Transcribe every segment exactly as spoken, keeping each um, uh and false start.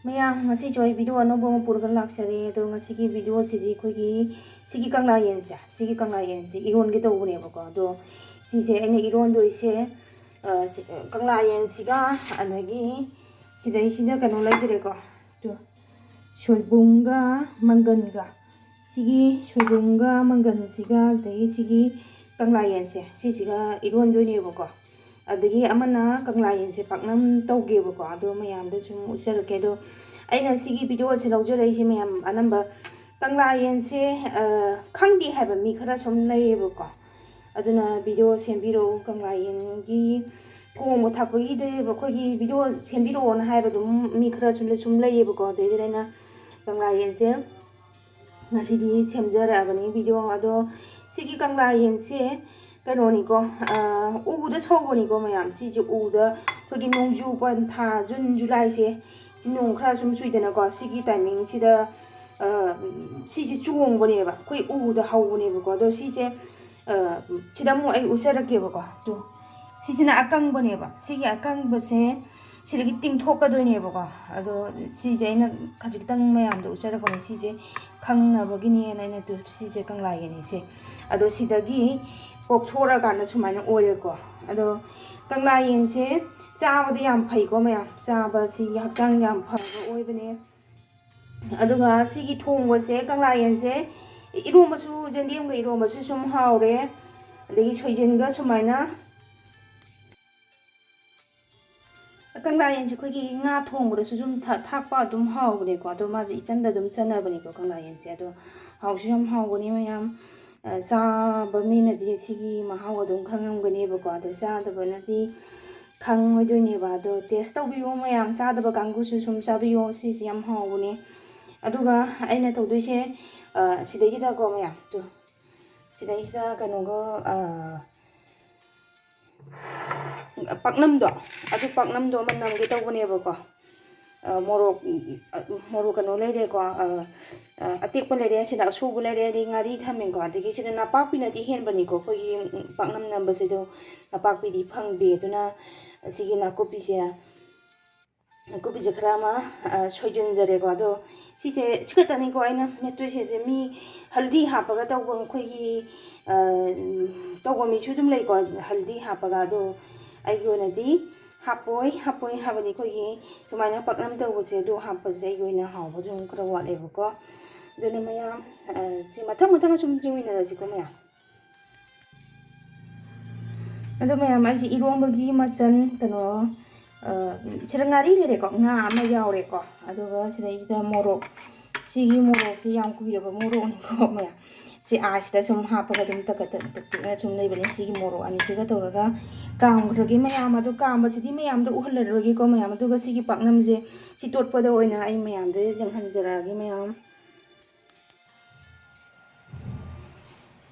ꯃꯌꯥꯝ, ꯉꯁꯤꯁꯨ ꯑꯩ ꯚꯤꯗꯤꯑꯣ ꯑꯅꯧꯕ ꯑꯃ ꯄꯨꯔꯒ ꯂꯥꯛꯆꯔꯦ꯫ ꯑꯗꯣ ꯉꯁꯤꯒꯤ ꯚꯤꯗꯤꯑꯣꯁꯤꯗꯤ ꯑꯩꯈꯣꯏꯒꯤ ꯁꯤꯒꯤ ꯀꯪꯂꯥ ꯌꯦꯟꯁꯦ, ꯁꯤꯒꯤ ꯀꯪꯂꯥ ꯌꯦꯟꯁꯦ ꯏꯔꯣꯟꯒꯦ ꯇꯧꯕꯅꯦꯕꯀꯣ꯫ ꯑꯗꯣ ꯁꯤꯁꯦ ꯑꯩꯅ ꯏꯔꯣꯟꯗꯣꯏꯁꯦ, ꯑ, ꯁꯤ-, ꯑ, ꯀꯪꯂꯥ ꯌꯦꯟꯁꯤꯒ, ꯑꯗꯒꯤ ꯁꯤꯗꯩꯁꯤꯗ ꯀꯩꯅꯣ ꯂꯩꯖꯔꯦꯀꯣ꯫ ꯇꯨ, ꯁꯣꯏꯕꯨꯝꯒ ꯃꯪꯒꯟꯒ, ꯁꯤꯒꯤ ꯁꯣꯏꯕꯨꯝꯒ ꯃꯪꯒꯟꯁꯤꯒ, ꯑꯗꯒꯤ ꯁꯤꯒꯤ ꯀꯪꯂꯥ ꯌꯦꯟꯁꯦ, ꯁꯤꯁꯤꯒ ꯏꯔꯣꯟꯗꯣꯏꯅꯦꯕꯀꯣ꯫ ꯑꯗꯒꯤ ꯑꯃꯅ ꯀꯪꯂꯥ ꯌꯦꯟꯁꯦ ꯄꯥꯛꯅꯝ ꯇꯧꯒꯦꯕꯀꯣ꯫ ꯑꯗꯣ ꯃꯌꯥꯝꯗ ꯁꯨꯝ ꯎꯠꯆꯔꯛꯀꯦ꯫ ꯑꯗꯣ ꯑꯩꯅ ꯁꯤꯒꯤ ꯚꯤꯗꯤꯑꯣꯁꯦ ꯂꯧꯖꯔꯛꯏꯁꯦ, ꯃꯌꯥꯝ ꯑꯅꯝꯕ ꯀꯪꯂꯥ ꯌꯦꯟꯁꯦ, ꯑ, ꯈꯪꯗꯦ ꯍꯥꯏꯕ ꯃꯤ ꯈꯔ ꯁꯨꯝ ꯂꯩꯌꯦꯕꯀꯣ꯫ ꯑꯗꯨꯅ ꯚꯤꯗꯤꯑꯣ ꯁꯦꯝꯕꯤꯔꯛꯑꯣ, ꯀꯪꯂꯥ ꯌꯦꯟꯒꯤ ꯊꯣꯡꯕ ꯊꯥꯛꯄꯒꯤꯗꯤ ꯑꯩꯈꯣꯏꯒꯤ ꯚꯤꯗꯤꯑꯣ ꯁꯦꯝꯕꯤꯔꯛꯑꯣꯅ ꯍꯥꯏꯕ ꯑꯗꯨꯝ ꯃꯤ ꯈꯔ ꯁꯨꯝ, ꯁꯨꯝ ꯂꯩꯌꯦꯕꯀꯣ꯫ ꯑꯗꯩꯗꯨꯗ ꯑꯩꯅ ꯀꯪꯂꯥ ꯌꯦꯟꯁꯦ ꯉꯁꯤꯗꯤ ꯁꯦꯝꯖꯔꯛꯑꯕꯅꯤ ꯚꯤꯗꯤꯑꯣ꯫ ꯑꯗꯣ ꯁꯤꯒꯤ ꯀꯪꯂꯥ ꯌꯦꯟꯁꯦ ꯀꯩꯅꯣꯅꯤꯀꯣ, ꯑ, ꯎꯗ ꯁꯧꯕꯅꯤꯀꯣ ꯃꯌꯥꯝ꯫ ꯁꯤꯁꯦ ꯎꯗ, ꯑꯩꯈꯣꯏꯒꯤ ꯅꯣꯡꯖꯨ ꯄꯟꯊꯥ, ꯖꯨꯟ, ꯖꯨꯂꯥꯏꯁꯦ, ꯁꯤ ꯅꯣꯡ ꯈꯔ ꯁꯨꯝ ꯆꯨꯏꯗꯅꯀꯣ, ꯁꯤꯒꯤ ꯇꯥꯏꯃꯤꯡꯁꯤꯗ, ꯑ, ꯁꯤꯁꯦ ꯆꯣꯡꯕꯅꯦꯕ, ꯑꯩꯈꯣꯏ ꯎꯗ ꯍꯧꯕꯅꯦꯕꯀꯣ꯫ ꯑꯗꯣ ꯁꯤꯁꯦ, ꯑ, ꯁꯤꯗ ꯑꯃꯨꯛ ꯑꯩ ꯎꯠꯆꯔꯛꯀꯦꯕꯀꯣ꯫ ꯇꯨ, ꯁꯤꯁꯤꯅ ꯑꯀꯪꯕꯅꯦꯕ꯫ ꯁꯤꯒꯤ ꯑꯀꯪꯕꯁꯦ ꯁꯤꯗꯒꯤ ꯇꯤꯡꯊꯣꯛꯀꯗꯣꯏꯅꯦꯕꯀꯣ꯫ ꯑꯗꯣ ꯁꯤꯁꯦ ꯑꯩꯅ ꯈꯖꯤꯛꯇꯪ ꯃꯌꯥꯝꯗ ꯎꯠꯆꯔꯛꯄꯅꯦ꯫ ꯁꯤꯁꯦ ꯈꯪꯅꯕꯒꯤꯅꯦꯅ ꯑꯩꯅ ꯇꯨ-, ꯁꯤꯁꯦ ꯀꯪꯂꯥ ꯌꯦꯟꯅꯤꯁꯦ꯫ ꯑꯗꯣ ꯁꯤꯗꯒꯤ ꯄꯣꯞꯊꯣꯔꯛꯑꯀꯥꯟꯗ ꯁꯨꯃꯥꯏꯅ ꯑꯣꯏꯔꯦꯀꯣ꯫ ꯑꯗꯣ ꯀꯪꯂꯥ ꯌꯦꯟꯁꯦ ꯆꯥꯕꯗ ꯌꯥꯝ ꯐꯩꯀꯣ ꯃꯌꯥꯝ꯫ ꯆꯥꯕꯁꯤ ꯍꯛꯆꯥꯡ ꯌꯥꯝ ꯐꯕ ꯑꯣꯏꯕꯅꯦ꯫ ꯑꯗꯨꯒ ꯁꯤꯒꯤ ꯊꯣꯡꯕꯁꯦ, ꯀꯪꯂꯥ ꯌꯦꯟꯁꯦ ꯏꯔꯣꯝꯕꯁꯨ, ꯌꯦꯟꯗꯦꯝꯒ ꯏꯔꯣꯝꯕꯁꯨ ꯁꯨꯝ ꯍꯥꯎꯔꯦ꯫ ꯑꯗꯒꯤ ꯁꯣꯏꯖꯤꯟꯒ ꯁꯨꯃꯥꯏꯅ ꯀꯪꯂꯥ ꯌꯦꯟꯁꯦ ꯑꯩꯈꯣꯏꯒꯤ ꯉꯥ ꯊꯣꯡꯕꯗꯁꯨ ꯑꯗꯨꯝ ꯊꯥ-, ꯊꯥꯛꯄ ꯑꯗꯨꯝ ꯍꯥꯎꯕꯅꯦꯀꯣ꯫ ꯑꯗꯣ ꯃꯥꯁꯦ ꯏꯆꯟꯗ ꯑꯗꯨꯝ ꯆꯟꯅꯕꯅꯦꯀꯣ ꯀꯪꯂꯥ ꯌꯦꯟꯁꯦ꯫ ꯑꯗꯣ ꯍꯥꯎꯁꯨ ꯌꯥꯝ ꯍꯥꯎꯕꯅꯦ ꯃꯌꯥꯝ꯫ ꯑ, ꯆꯥꯕ ꯃꯤꯅꯗꯤ ꯁꯤꯒꯤ ꯃꯍꯥꯎ ꯑꯗꯨꯝ ꯈꯪꯉꯝꯒꯅꯦꯕꯀꯣ꯫ ꯑꯗꯣ ꯆꯥꯗꯕꯅꯗꯤ ꯈꯪꯉꯣꯏꯗꯣꯏꯅꯦꯕ꯫ ꯑꯗꯣ ꯇꯦꯁ ꯇꯧꯕꯤꯌꯣ ꯃꯌꯥꯝ, ꯆꯥꯗꯕ ꯀꯥꯡꯕꯨꯁꯨ ꯁꯨꯝ ꯆꯥꯕꯤꯌꯣ, ꯁꯤꯁꯦ ꯌꯥꯝ ꯍꯥꯎꯕꯅꯦ꯫ ꯑꯗꯨꯒ ꯑꯩꯅ ꯇꯧꯗꯣꯏꯁꯦ, ꯑ, ꯁꯤꯗꯩꯁꯤꯗꯀꯣ ꯃꯌꯥꯝ, ꯇꯨ, ꯁꯤꯗꯩꯁꯤꯗ ꯀꯩꯅꯣꯒ, ꯑ, ꯄꯥꯛꯅꯝꯗꯣ, ꯑꯗꯨ ꯄꯥꯛꯅꯝꯗꯣ ꯑꯃ ꯅꯝꯒꯦ ꯇꯧꯕꯅꯦꯕꯀꯣ꯫ ꯑ, ꯃꯣꯔꯣꯛ, ꯑ, ꯃꯣꯔꯣꯛ ꯀꯩꯅꯣ ꯂꯩꯔꯦꯀꯣ, ꯑ, ꯑ, ꯑꯇꯦꯛꯄ ꯂꯩꯔꯦ, ꯁꯤꯗ ꯑꯁꯨꯕ ꯂꯩꯔꯦ, ꯑꯗꯩ ꯉꯥꯔꯤ ꯊꯝꯃꯦꯀꯣ, ꯑꯗꯒꯤ ꯁꯤꯗ ꯅꯄꯥꯛꯄꯤꯅꯗꯤ ꯍꯦꯟꯕꯅꯤꯀꯣ꯫ ꯑꯩꯈꯣꯏꯒꯤ ꯄꯥꯛꯅꯝ ꯅꯝꯕꯁꯤꯗꯣ ꯅꯄꯥꯛꯄꯤꯗꯤ ꯐꯪꯗꯦ, ꯑꯗꯨꯅ ꯁꯤꯒꯤ ꯅꯥꯀꯨꯞꯄꯤꯁꯦ ꯅꯥꯀꯨꯞꯄꯤꯁꯦ ꯈꯔ ꯑꯃ, ꯑ, ꯁꯣꯏꯖꯤꯟꯖꯔꯦꯀꯣ꯫ ꯑꯗꯣ ꯁꯤꯁꯦ ꯁꯤ ꯈꯛꯇꯅꯤꯀꯣ ꯑꯩꯅ ꯃꯦꯠꯇꯣꯏꯁꯦ꯫ ꯑꯗꯩ ꯃꯤ ꯍꯜꯗꯤ ꯍꯥꯞꯄꯒ ꯇꯧꯕ ꯑꯩꯈꯣꯏꯒꯤ, ꯑ, ꯇꯧꯕ ꯃꯤꯁꯨ ꯑꯗꯨꯝ ꯂꯩꯀꯣ, ꯍꯜꯗꯤ ꯍꯥꯞꯄꯒ꯫ ꯑꯗꯣ ꯑꯩꯒꯤ ꯑꯣꯏꯅꯗꯤ ꯍꯥꯞꯄꯣꯏ, ꯍꯥꯞꯄꯣꯏ ꯍꯥꯏꯕꯗꯤ ꯑꯩꯈꯣꯏꯒꯤ ꯁꯨꯃꯥꯏꯅ ꯄꯥꯛꯅꯝ ꯇꯧꯕꯁꯦ ꯑꯗꯨ ꯍꯥꯞꯄꯁꯦ ꯑꯩꯒꯤ ꯑꯣꯏꯅ ꯍꯥꯎꯕ ꯑꯗꯨꯝ ꯈꯔ ꯋꯥꯠꯂꯦꯕꯀꯣ꯫ ꯑꯗꯨꯅ ꯃꯌꯥꯝ, ꯑ, ꯁꯤ ꯃꯊꯪ ꯃꯊꯪ ꯁꯨꯝ ꯌꯦꯡꯃꯤꯟꯅꯔꯁꯤꯀꯣ ꯃꯌꯥꯝ꯫ ꯑꯗꯣ ꯃꯌꯥꯝ, ꯑꯩꯁꯦ ꯏꯔꯣꯝꯕꯒꯤ ꯃꯆꯜ, ꯀꯩꯅꯣ, ꯑ, ꯁꯤꯗ ꯉꯥꯔꯤ ꯂꯩꯔꯦꯀꯣ, ꯉꯥ ꯑꯃ ꯌꯥꯎꯔꯦꯀꯣ, ꯑꯗꯨꯒ ꯁꯤꯗꯩꯁꯤꯗ ꯃꯣꯔꯣꯛ, ꯁꯤꯒꯤ ꯃꯣꯔꯣꯛꯁꯤ ꯌꯥꯝ ꯀꯨꯏꯔꯕ ꯃꯣꯔꯣꯛꯅꯤꯀꯣ ꯃꯌꯥꯝ꯫ ꯁꯤ ꯑꯥꯏꯁꯇ ꯁꯨꯝ ꯍꯥꯞꯄꯒ ꯑꯗꯨꯝ ꯇꯀꯠ ꯇꯀꯠ ꯇꯛꯅ ꯁꯨꯝ ꯂꯩꯕꯅꯦ꯫ ꯁꯤꯒꯤ ꯃꯣꯔꯣꯛ ꯑꯅꯤꯁꯤꯒ ꯇꯧꯔꯒ ꯀꯥꯝꯈ꯭ꯔꯒꯦ ꯃꯌꯥꯝ꯫ ꯑꯗꯣ ꯀꯥꯝꯕꯁꯤꯗꯤ ꯃꯌꯥꯝꯗ ꯎꯍꯜꯂꯔꯣꯏꯒꯦꯀꯣ ꯃꯌꯥꯝ꯫ ꯑꯗꯨꯒ ꯁꯤꯒꯤ ꯄꯥꯛꯅꯝꯁꯦ ꯁꯤ ꯇꯣꯠꯄꯗ ꯑꯣꯏꯅ ꯑꯩ ꯃꯌꯥꯝꯗ ꯌꯦꯡꯍꯟꯖꯔꯛꯑꯒꯦ ꯃꯌꯥꯝ꯫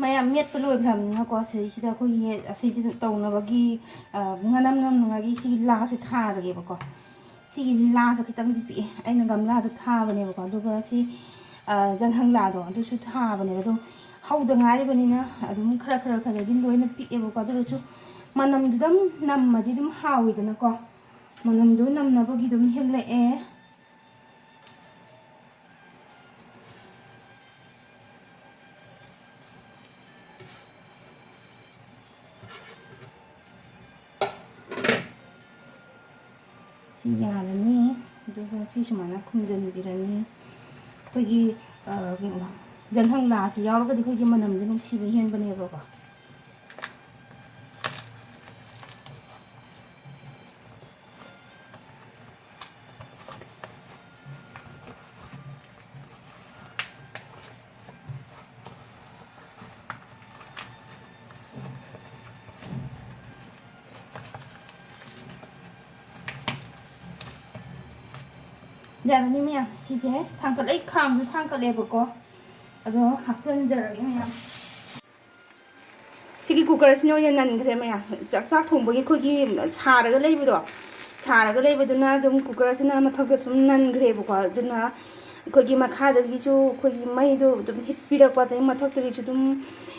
ꯃꯌꯥꯝ ꯃꯦꯠꯄ ꯂꯣꯏꯈ꯭ꯔꯕꯅꯤꯅꯀꯣ, ꯁꯤꯁꯤꯗ ꯑꯩꯈꯣꯏꯒꯤ ꯑꯁꯤꯁꯤꯗ ꯇꯧꯅꯕꯒꯤ, ꯑ, ꯉꯅꯝ ꯅꯝꯅꯉꯥꯏꯒꯤ ꯁꯤꯒꯤ ꯂꯥꯁꯦ ꯊꯥꯔꯒꯦꯕꯀꯣ꯫ ꯁꯤꯒꯤ ꯂꯥꯁꯦ ꯈꯤꯇꯪꯗꯤ ꯄꯤꯛꯑꯦ, ꯑꯩꯅ ꯒꯝꯂꯥꯗ ꯊꯥꯕꯅꯦꯕꯀꯣ꯫ ꯑꯗꯨꯒ ꯁꯤ, ꯑ, ꯖꯜꯍꯪꯂꯥꯗꯣ ꯑꯗꯨꯁꯨ ꯊꯥꯕꯅꯦꯕ꯫ ꯑꯗꯣ ꯍꯧꯗ ꯉꯥꯏꯔꯤꯕꯅꯤꯅ ꯑꯗꯨꯝ ꯈꯔ ꯈꯔ ꯈꯔꯗꯤ ꯂꯣꯏꯅ ꯄꯤꯛꯑꯦꯕꯀꯣ꯫ ꯑꯗꯨ ꯑꯣꯏꯔꯁꯨ ꯃꯅꯝꯗꯨꯗꯪ ꯅꯝꯃꯗꯤ ꯑꯗꯨꯝ ꯍꯥꯎꯋꯤꯗꯅꯀꯣ꯫ ꯃꯅꯝꯗꯨ ꯅꯝꯅꯕꯒꯤ ꯑꯗꯨꯝ ꯍꯦꯛꯂꯛꯑꯦ꯫ ꯁꯤ ꯌꯥꯔꯅꯤ꯫ ꯑꯗꯨꯒ ꯁꯤ ꯁꯨꯃꯥꯏꯅ ꯈꯨꯝꯖꯤꯟꯕꯤꯔꯅꯤ꯫ ꯑꯩꯈꯣꯏꯒꯤ, ꯑ, ꯖꯜꯍꯪꯂꯥꯁꯤ ꯌꯥꯎꯔꯒꯗꯤ ꯑꯩꯈꯣꯏꯒꯤ ꯃꯅꯝꯁꯦ ꯅꯨꯡꯁꯤꯕ ꯍꯦꯟꯕꯅꯦꯕꯀꯣ꯫ ꯌꯥꯔꯅꯤ ꯃꯌꯥꯝ, ꯁꯤꯁꯦ ꯊꯥꯡꯀꯠꯂꯦ, ꯑꯩ ꯈꯥꯡꯁꯨ ꯊꯥꯡꯀꯠꯂꯦꯕꯀꯣ꯫ ꯑꯗꯣ ꯍꯥꯞꯆꯤꯟꯖꯔꯒꯦ ꯃꯌꯥꯝ꯫ ꯁꯤꯒꯤ ꯀꯨꯀꯔꯁꯤꯅ ꯑꯣꯏꯅ ꯅꯟꯈ꯭ꯔꯦ ꯃꯌꯥꯝ꯫ ꯆꯥꯛ, ꯆꯥꯛ ꯊꯣꯡꯕꯒꯤ ꯑꯩꯈꯣꯏꯒꯤ ꯁꯥꯔꯒ ꯂꯩꯕꯗꯣ, ꯁꯥꯔꯒ ꯂꯩꯕꯗꯨꯅ ꯑꯗꯨꯝ ꯀꯨꯀꯔꯁꯤꯅ ꯃꯊꯛꯇ ꯁꯨꯝ ꯅꯟꯈ꯭ꯔꯦꯕꯀꯣ꯫ ꯑꯗꯨꯅ ꯑꯩꯈꯣꯏꯒꯤ ꯃꯈꯥꯗꯒꯤꯁꯨ ꯑꯩꯈꯣꯏꯒꯤ ꯃꯩꯗꯣ ꯑꯗꯨꯝ ꯍꯤꯠ ꯄꯤꯔꯛꯄ, ꯑꯗꯩ ꯃꯊꯛꯇꯒꯤꯁꯨ ꯑꯗꯨꯝ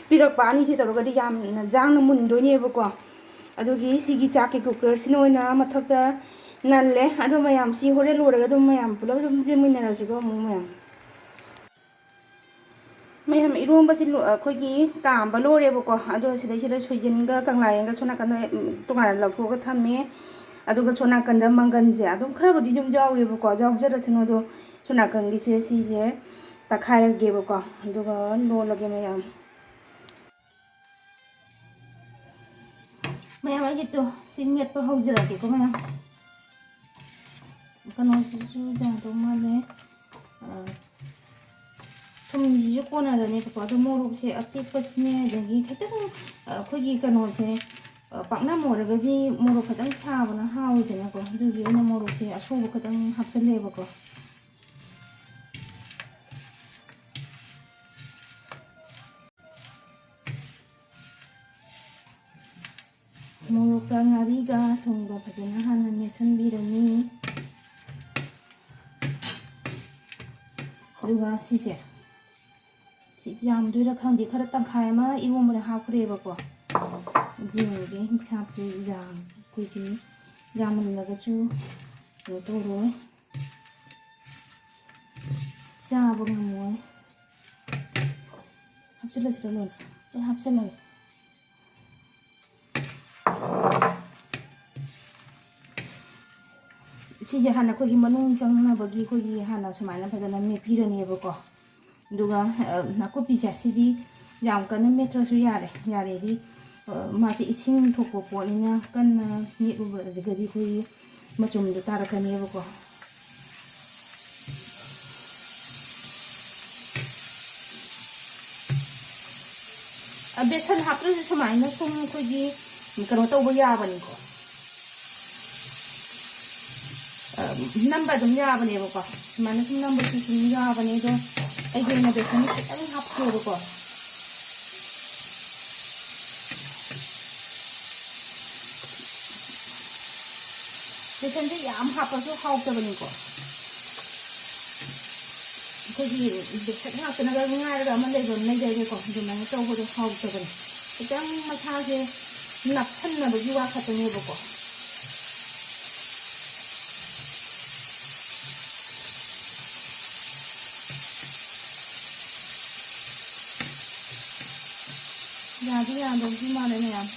ꯄꯤꯔꯛꯄ, ꯑꯅꯤꯁꯤ ꯇꯧꯔꯒꯗꯤ ꯌꯥꯝꯅ ꯌꯥꯡꯅ ꯃꯨꯟꯗꯣꯏꯅꯦꯕꯀꯣ꯫ ꯑꯗꯨꯒꯤ ꯁꯤꯒꯤ ꯆꯥꯛꯀꯤ ꯀꯨꯀꯔꯁꯤꯅ ꯑꯣꯏꯅ ꯃꯊꯛꯇ ꯅꯜꯂꯦ꯫ ꯑꯗꯣ ꯃꯌꯥꯝ, ꯁꯤ ꯍꯣꯔꯦꯟ ꯂꯣꯏꯔꯒ ꯑꯗꯨꯝ ꯃꯌꯥꯝ ꯄꯨꯂꯞ ꯑꯗꯨꯝ ꯆꯦꯟꯃꯤꯟꯅꯔꯁꯤꯀꯣ ꯑꯃꯨꯛ ꯃꯌꯥꯝ꯫ ꯃꯌꯥꯝ, ꯏꯔꯣꯝꯕꯁꯤ ꯂꯣ-, ꯑꯩꯈꯣꯏꯒꯤ ꯀꯥꯝꯕ ꯂꯣꯏꯔꯦꯕꯀꯣ꯫ ꯑꯗꯣ ꯁꯤꯗꯩꯁꯤꯗ ꯁꯣꯏꯖꯤꯟꯒ ꯀꯪꯂꯥꯌꯦꯟꯒ ꯁꯣꯝ ꯅꯥꯀꯟꯗ, ꯎꯝ, ꯇꯣꯉꯥꯟꯅ ꯂꯧꯊꯣꯛꯑꯒ ꯊꯝꯃꯦ꯫ ꯑꯗꯨꯒ ꯁꯣꯝ ꯅꯥꯀꯟꯗ ꯃꯪꯒꯟꯁꯦ ꯑꯗꯨꯝ ꯈꯔꯕꯨꯗꯤ ꯑꯗꯨꯝ ꯌꯥꯎꯋꯦꯕꯀꯣ, ꯌꯥꯎꯖꯔꯁꯅꯨ꯫ ꯑꯗꯣ ꯁꯣꯝ ꯅꯥꯀꯟꯒꯤꯁꯦ, ꯁꯤꯁꯦ ꯇꯛꯈꯥꯏꯔꯒꯦꯕꯀꯣ, ꯑꯗꯨꯒ ꯂꯣꯜꯂꯒꯦ ꯃꯌꯥꯝ꯫ ꯃꯌꯥꯝ, ꯑꯩꯒꯤ ꯇꯨ ꯁꯤ ꯃꯦꯠꯄ ꯍꯧꯖꯔꯒꯦꯀꯣ ꯃꯌꯥꯝ꯫ ꯀꯩꯅꯣꯁꯤꯁꯨ ꯌꯥꯗꯧ ꯃꯥꯜꯂꯦ꯫ ꯑ, ꯊꯨꯝꯁꯤꯁꯨ ꯀꯣꯟꯅꯔꯅꯦꯕꯀꯣ꯫ ꯑꯗꯣ ꯃꯣꯔꯣꯛꯁꯦ ꯑꯇꯦꯛꯄꯁꯤꯅꯦ, ꯑꯗꯒꯤ ꯈꯤꯇꯪ, ꯑ, ꯑꯩꯈꯣꯏꯒꯤ ꯀꯩꯅꯣꯁꯦ, ꯑ, ꯄꯥꯛꯅꯝ ꯑꯣꯏꯔꯒꯗꯤ ꯃꯣꯔꯣꯛ ꯈꯤꯇꯪ ꯁꯥꯕꯅ ꯍꯥꯎꯋꯤꯗꯅꯀꯣ꯫ ꯑꯗꯨꯒꯤ ꯑꯩꯅ ꯃꯣꯔꯣꯛꯁꯦ ꯑꯁꯨꯕ ꯈꯤꯇꯪ ꯍꯥꯞꯆꯜꯂꯦꯕꯀꯣ꯫ ꯃꯣꯔꯣꯛꯀ ꯉꯥꯔꯤꯒ ꯊꯨꯝꯒ ꯐꯖꯅ ꯍꯥꯟꯅ ꯃꯦꯠꯁꯤꯟꯕꯤꯔꯅꯤ꯫ ꯑꯗꯨꯒ ꯁꯤꯁꯦ, ꯁꯤ ꯌꯥꯝꯗꯣꯏꯔꯥ ꯈꯪꯗꯦ, ꯈꯔ ꯇꯪꯈꯥꯏ ꯑꯃ ꯏꯔꯣꯝꯕꯗ ꯍꯥꯞꯈ꯭ꯔꯦꯕꯀꯣ꯫ ꯌꯦꯡꯉꯒꯦ ꯍꯤꯡꯁꯥꯞꯁꯦ, ꯌꯥꯝ, ꯑꯩꯈꯣꯏꯒꯤ ꯌꯥꯝꯃꯜꯂꯒꯁꯨ ꯀꯩꯅꯣ ꯇꯧꯔꯣꯏ, ꯆꯥꯕ ꯉꯝꯃꯣꯏ꯫ ꯍꯥꯞꯆꯤꯜꯂꯁꯤꯔ ꯂꯣꯏꯅ? ꯂꯣꯏ ꯍꯥꯞꯆꯤꯜꯂꯒꯦ꯫ ꯁꯤꯁꯦ ꯍꯥꯟꯅ ꯑꯩꯈꯣꯏꯒꯤ ꯃꯅꯨꯡ ꯆꯪꯅꯕꯒꯤ ꯑꯩꯈꯣꯏꯒꯤ ꯍꯥꯟꯅ ꯁꯨꯃꯥꯏꯅ ꯐꯖꯅ ꯃꯦꯠꯄꯤꯔꯅꯦꯕꯀꯣ꯫ ꯑꯗꯨꯒ, ꯑ, ꯅꯥꯀꯨꯞꯄꯤꯁꯦ ꯁꯤꯗꯤ ꯌꯥꯝ ꯀꯟꯅ ꯃꯦꯠꯇ꯭ꯔꯁꯨ ꯌꯥꯔꯦ꯫ ꯌꯥꯔꯦꯗꯤ, ꯑ, ꯃꯥꯁꯦ ꯏꯁꯤꯡ ꯊꯣꯛꯄ ꯄꯣꯠꯅꯤꯅ ꯀꯟꯅ ꯃꯦꯠꯂꯨꯕꯗꯒꯗꯤ ꯑꯩꯈꯣꯏꯒꯤ ꯃꯆꯨꯝꯗꯣ ꯇꯥꯔꯛꯀꯅꯦꯕꯀꯣ꯫ ꯑ, ꯕꯦꯁꯟ ꯍꯥꯞꯇ꯭ꯔꯁꯨ ꯁꯨꯃꯥꯏꯅ ꯁꯨꯝ ꯑꯩꯈꯣꯏꯒꯤ ꯀꯩꯅꯣ ꯇꯧꯕ ꯌꯥꯕꯅꯤꯀꯣ꯫ ꯑ, ꯅꯝꯕ ꯑꯗꯨꯝ ꯌꯥꯕꯅꯦꯕꯀꯣ꯫ ꯁꯨꯃꯥꯏꯅ ꯁꯨꯝ ꯅꯝꯕꯁꯨ ꯁꯨꯝ ꯌꯥꯕꯅꯦ꯫ ꯑꯗꯣ ꯑꯩꯒꯤ ꯑꯣꯏꯅ ꯕꯦꯁꯟ ꯈꯤꯇꯪ ꯍꯥꯞꯀꯦꯕꯀꯣ꯫ ꯕꯦꯁꯟꯁꯦ ꯌꯥꯝ ꯍꯥꯞꯄꯁꯨ ꯍꯥꯎꯇꯕꯅꯤꯀꯣ꯫ ꯑꯩꯈꯣꯏꯒꯤ ꯕꯦꯁꯟ ꯉꯥꯛꯇꯅꯒ ꯉꯥꯏꯔꯒ ꯑꯃ ꯂꯩꯕ ꯑꯃ ꯂꯩꯗꯥꯏꯅꯦꯀꯣ, ꯑꯗꯨꯃꯥꯏꯅ ꯇꯧꯕꯗꯣ ꯍꯥꯎꯇꯕꯅꯤ꯫ ꯈꯤꯇꯪ ꯃꯁꯥꯁꯦ ꯅꯞꯁꯟꯅꯕꯒꯤ ꯋꯥ ꯈꯛꯇꯅꯦꯕꯀꯣ꯫ ꯌꯥꯗꯤ ꯌꯥꯗꯧꯗꯤ ꯃꯥꯜꯂꯦ ꯃꯌꯥꯝ꯫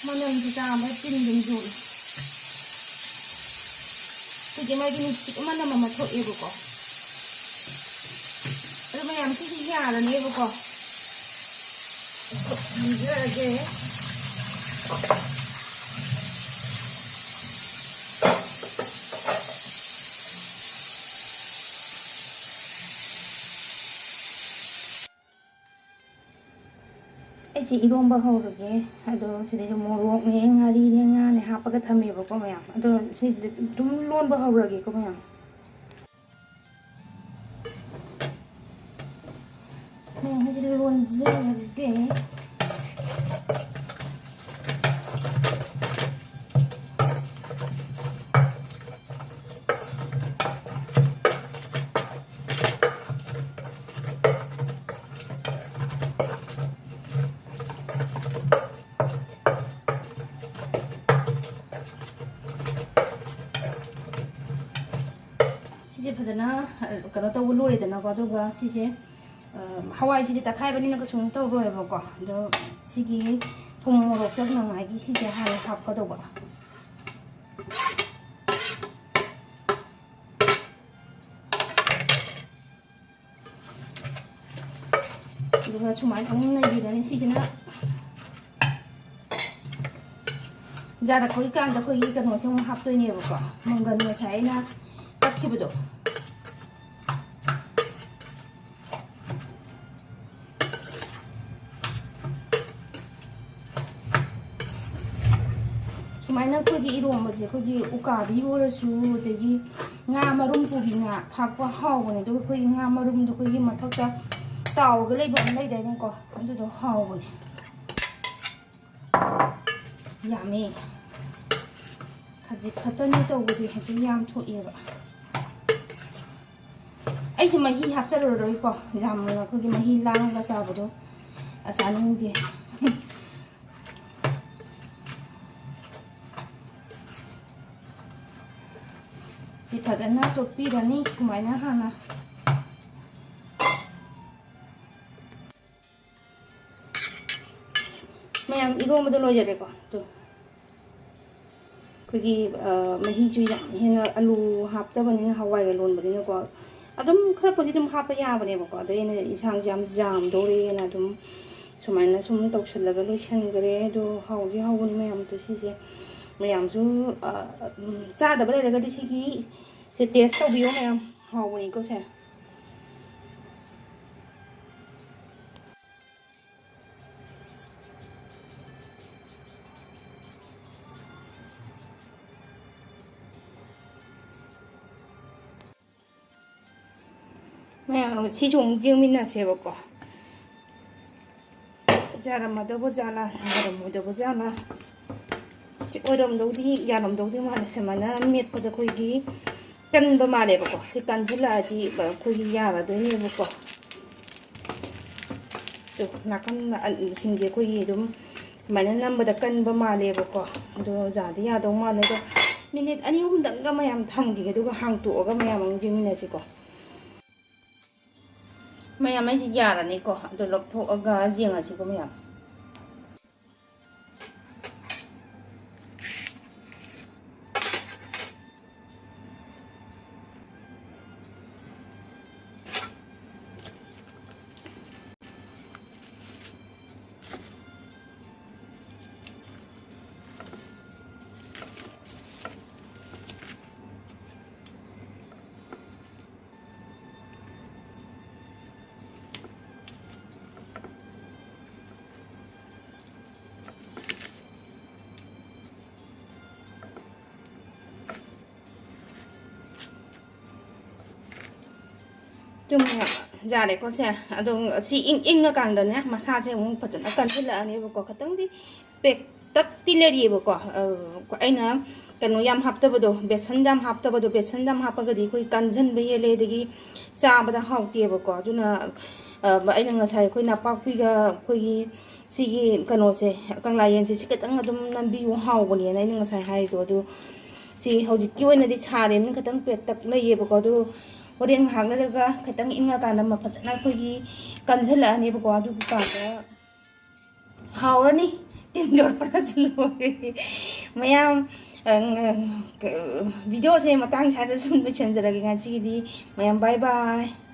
ꯃꯅꯝꯁꯦ ꯇꯥꯕꯗ ꯇꯤꯟ ꯑꯗꯨꯝ ꯆꯣꯠꯂꯦ꯫ ꯁꯤꯁꯦ ꯃꯥꯒꯤ ꯅꯨꯡꯁꯤꯠ ꯃꯅꯝ ꯑꯃ ꯊꯣꯛꯑꯦꯕꯀꯣ꯫ ꯑꯗꯨ ꯃꯌꯥꯝ ꯁꯤꯗꯤ ꯌꯥꯔꯅꯦꯕꯀꯣ꯫ ꯊꯝꯖꯔꯒꯦ꯫ ꯑꯩꯁꯦ ꯏꯔꯣꯝꯕ ꯍꯧꯔꯒꯦ꯫ ꯑꯗꯣ ꯁꯤꯗꯩꯗ ꯃꯣꯔꯣꯛꯅꯦ, ꯉꯥꯔꯤꯅꯦ, ꯉꯥꯅꯦ ꯍꯥꯞꯄꯒ ꯊꯝꯃꯦꯕꯀꯣ ꯃꯌꯥꯝ꯫ ꯑꯗꯣ ꯁꯤ ꯑꯗꯨꯝ ꯂꯣꯟꯕ ꯍꯧꯔꯒꯦꯀꯣ ꯃꯌꯥꯝ꯫ ꯃꯌꯥꯝ, ꯑꯩꯁꯦ ꯂꯣꯟꯖꯔꯒꯦ꯫ ꯁꯤꯁꯦ ꯐꯖꯅ, ꯑ, ꯀꯩꯅꯣ ꯇꯧꯕ ꯂꯣꯏꯔꯦꯗꯅꯀꯣ꯫ ꯑꯗꯨꯒ ꯁꯤꯁꯦ, ꯑ, ꯍꯋꯥꯏꯁꯤꯗꯤ ꯇꯛꯈꯥꯏꯕꯅꯤꯅ ꯀꯩꯁꯨꯝ ꯇꯧꯔꯣꯏꯕꯀꯣ꯫ ꯑꯗꯣ ꯁꯤꯒꯤ ꯊꯨꯝ ꯃꯣꯔꯣꯛ ꯆꯪꯅꯉꯥꯏꯒꯤ ꯁꯤꯁꯦ ꯍꯥꯟꯅ ꯍꯥꯞꯀꯗꯧꯕ꯫ ꯑꯗꯨꯒ ꯁꯨꯃꯥꯏꯅ ꯑꯃꯨꯛ ꯅꯩꯕꯤꯔꯅꯤ꯫ ꯁꯤꯁꯤꯅ ꯌꯥꯔꯛꯄꯒꯤ ꯀꯥꯟꯗ ꯑꯩꯈꯣꯏꯒꯤ ꯀꯩꯅꯣꯁꯦ ꯑꯃꯨꯛ ꯍꯥꯞꯇꯣꯏꯅꯦꯕꯀꯣ, ꯃꯪꯒꯟ ꯉꯁꯥꯏ ꯑꯩꯅ ꯇꯛꯈꯤꯕꯗꯣ꯫ ꯁꯨꯃꯥꯏꯅ ꯑꯩꯈꯣꯏꯒꯤ ꯏꯔꯣꯝꯕꯁꯦ, ꯑꯩꯈꯣꯏꯒꯤ ꯎꯀꯥꯕꯤ ꯑꯣꯏꯔꯁꯨ, ꯑꯗꯒꯤ ꯉꯥ ꯃꯔꯨꯝ, ꯀꯣꯕꯤ ꯉꯥ ꯊꯥꯛꯄ ꯍꯥꯎꯕꯅꯦ꯫ ꯑꯗꯨꯒ ꯑꯩꯈꯣꯏꯒꯤ ꯉꯥ ꯃꯔꯨꯝꯗꯣ ꯑꯩꯈꯣꯏꯒꯤ ꯃꯊꯛꯇ ꯇꯥꯎꯔꯒ ꯂꯩꯕ ꯑꯃ ꯂꯩꯗꯥꯏꯅꯦꯀꯣ, ꯑꯗꯨꯗꯣ ꯍꯥꯎꯕꯅꯦ꯫ ꯌꯥꯝꯃꯦ꯫ ꯈꯖꯤꯛ ꯈꯛꯇꯅꯤ ꯇꯧꯕꯁꯦ, ꯍꯦꯛꯇ ꯌꯥꯝ ꯊꯣꯛꯑꯦꯕ꯫ ꯑꯩꯁꯦ ꯃꯍꯤ ꯍꯥꯞꯆꯔꯔꯣꯏꯀꯣ, ꯌꯥꯝꯅ ꯑꯩꯈꯣꯏꯒꯤ ꯃꯍꯤ ꯂꯥꯡꯉꯒ ꯆꯥꯕꯗꯣ, ꯑ, ꯆꯥꯅꯤꯡꯗꯦ꯫ ꯐꯖꯅ ꯇꯣꯠꯄꯤꯔꯅꯤ ꯁꯨꯃꯥꯏꯅ ꯍꯥꯟꯅ꯫ ꯃꯌꯥꯝ, ꯏꯔꯣꯝꯕꯗꯣ ꯂꯣꯏꯖꯔꯦꯀꯣ꯫ ꯑꯗꯣ ꯑꯩꯈꯣꯏꯒꯤ, ꯑ, ꯃꯍꯤꯁꯨ ꯌꯥꯝ ꯍꯦꯟꯅ ꯑꯂꯨ ꯍꯥꯞꯇꯕꯅꯤꯅ, ꯍꯋꯥꯏꯒ ꯂꯣꯟꯕꯅꯤꯅꯀꯣ, ꯑꯗꯨꯝ ꯈꯔꯕꯨꯗꯤ ꯑꯗꯨꯝ ꯍꯥꯞꯄ ꯌꯥꯕꯅꯦꯕꯀꯣ꯫ ꯑꯗꯣ ꯑꯩꯅ ꯏꯟꯁꯥꯡꯁꯦ ꯌꯥꯝ ꯌꯥꯝꯗꯧꯔꯦꯅ ꯑꯗꯨꯝ ꯁꯨꯃꯥꯏꯅ ꯁꯨꯝ ꯇꯧꯁꯜꯂꯒ ꯂꯣꯏꯁꯟꯈ꯭ꯔꯦ꯫ ꯑꯗꯣ ꯍꯥꯎꯗꯤ ꯍꯥꯎꯕꯅꯤ ꯃꯌꯥꯝ꯫ ꯑꯗꯣ ꯁꯤꯁꯦ ꯃꯌꯥꯝꯁꯨ, ꯑ, ꯎꯝ, ꯆꯥꯗꯕ ꯂꯩꯔꯒꯗꯤ ꯁꯤꯒꯤꯁꯦ ꯇꯦꯁ ꯇꯧꯕꯤꯌꯣ ꯃꯌꯥꯝ, ꯍꯥꯎꯕꯅꯤꯀꯣ ꯁꯦ꯫ ꯃꯌꯥꯝ, ꯁꯤꯁꯨ ꯑꯃꯨꯛ ꯌꯦꯡꯃꯤꯟꯅꯁꯦꯕꯀꯣ꯫ ꯌꯥꯔꯝꯃꯗꯧꯕ ꯖꯥꯠꯂꯥ, ꯌꯥꯔꯝꯃꯣꯏꯗꯧꯕ ꯖꯥꯠꯂꯥ? ꯁꯤ ꯑꯣꯏꯔꯝꯗꯧꯗꯤ, ꯌꯥꯔꯝꯗꯧꯗꯤ ꯃꯥꯜꯂꯦ꯫ ꯁꯨꯃꯥꯏꯅ ꯃꯦꯠꯄꯗ ꯑꯩꯈꯣꯏꯒꯤ ꯀꯟꯕ ꯃꯥꯜꯂꯦꯕꯀꯣ꯫ ꯁꯤ ꯀꯟꯁꯤꯜꯂꯛꯑꯗꯤ ꯑꯩꯈꯣꯏꯒꯤ ꯌꯥꯔꯗꯣꯏꯅꯦꯕꯀꯣ꯫ ꯇꯨ, ꯅꯥꯀꯟ ꯁꯤꯡꯁꯦ ꯑꯩꯈꯣꯏꯒꯤ ꯑꯗꯨꯝ ꯁꯨꯃꯥꯏꯅ ꯅꯝꯕꯗ ꯀꯟꯕ ꯃꯥꯜꯂꯦꯕꯀꯣ꯫ ꯑꯗꯣ ꯌꯥꯗꯤ ꯌꯥꯗꯧ ꯃꯥꯜꯂꯦ꯫ ꯑꯗꯣ ꯃꯤꯅꯤꯠ ꯑꯅꯤ ꯑꯍꯨꯝꯗꯪꯒ ꯃꯌꯥꯝ ꯊꯝꯈꯤꯒꯦ, ꯑꯗꯨꯒ ꯍꯥꯡꯇꯣꯛꯑꯒ ꯃꯌꯥꯝ ꯑꯃꯨꯛ ꯌꯦꯡꯃꯤꯟꯅꯁꯤꯀꯣ꯫ ꯃꯌꯥꯝ, ꯑꯩꯁꯦ ꯌꯥꯔꯅꯤꯀꯣ꯫ ꯑꯗꯣ ꯂꯧꯊꯣꯛꯑꯒ ꯌꯦꯡꯉꯁꯤꯀꯣ ꯃꯌꯥꯝ꯫ ꯆꯨꯝꯅ ꯌꯥꯔꯦꯀꯣ ꯁꯦ꯫ ꯑꯗꯣ ꯁꯤ ꯏꯪ ꯏꯪꯉꯀꯥꯟꯗꯅꯦ, ꯃꯁꯥꯁꯦ ꯑꯃꯨꯛ ꯐꯖꯅ ꯀꯟꯁꯤꯜꯂꯛꯑꯅꯦꯕꯀꯣ꯫ ꯈꯤꯇꯪꯗꯤ ꯄꯦꯛꯇꯛꯇꯤ ꯂꯩꯔꯤꯑꯕꯀꯣ꯫ ꯑ, ꯑꯩꯅ ꯀꯩꯅꯣ ꯌꯥꯝ ꯍꯥꯞꯇꯕꯗꯣ, ꯕꯦꯁꯟ ꯌꯥꯝ ꯍꯥꯞꯇꯕꯗꯣ, ꯕꯦꯁꯟ ꯌꯥꯝ ꯍꯥꯞꯄꯒꯗꯤ ꯑꯩꯈꯣꯏ ꯀꯟꯁꯤꯟꯕ ꯍꯦꯜꯂꯦ, ꯑꯗꯒꯤ ꯆꯥꯕꯗ ꯍꯥꯎꯇꯦꯕꯀꯣ꯫ ꯑꯗꯨꯅ, ꯑ, ꯑꯩꯅ ꯉꯁꯥꯏ ꯑꯩꯈꯣꯏ ꯅꯄꯥꯛꯄꯤꯒ ꯑꯩꯈꯣꯏꯒꯤ ꯁꯤꯒꯤ ꯀꯩꯅꯣꯁꯦ, ꯀꯪꯂꯥ ꯌꯦꯟꯁꯦ, ꯁꯤ ꯈꯤꯇꯪ ꯑꯗꯨꯝ ꯅꯝꯕꯤꯌꯨ, ꯍꯥꯎꯕꯅꯦꯅ ꯑꯩꯅ ꯉꯁꯥꯏ ꯍꯥꯏꯔꯤꯗꯣ꯫ ꯑꯗꯨ ꯁꯤ ꯍꯧꯖꯤꯛꯀꯤ ꯑꯣꯏꯅꯗꯤ ꯁꯥꯔꯦꯅ ꯈꯤꯇꯪ ꯄꯦꯠꯇꯛ ꯂꯩꯌꯦꯕꯀꯣ, ꯑꯗꯨ ꯍꯣꯔꯦꯟ ꯉꯥꯏꯍꯥꯛ ꯂꯩꯔꯒ ꯈꯤꯇꯪ ꯏꯪꯉꯀꯥꯟꯗ ꯃ-, ꯐꯖꯅ ꯑꯩꯈꯣꯏꯒꯤ ꯀꯟꯁꯤꯜꯂꯛꯑꯅꯦꯕꯀꯣ꯫ ꯑꯗꯨꯒꯤ ꯀꯥꯟꯗ ꯍꯥꯎꯔꯅꯤ꯫ ꯇꯤꯟ ꯌꯣꯠꯄꯅꯁꯨ ꯂꯣꯏꯔꯦ꯫ ꯃꯌꯥꯝ, ꯑ, ꯉ-, ꯀ-, ꯚꯤꯗꯤꯑꯣꯁꯦ ꯃꯇꯥꯡ ꯁ꯭ꯋꯥꯏꯗ ꯁꯨꯝ ꯂꯣꯏꯁꯤꯟꯖꯔꯒꯦ ꯉꯁꯤꯒꯤꯗꯤ꯫ ꯃꯌꯥꯝ bye bye꯫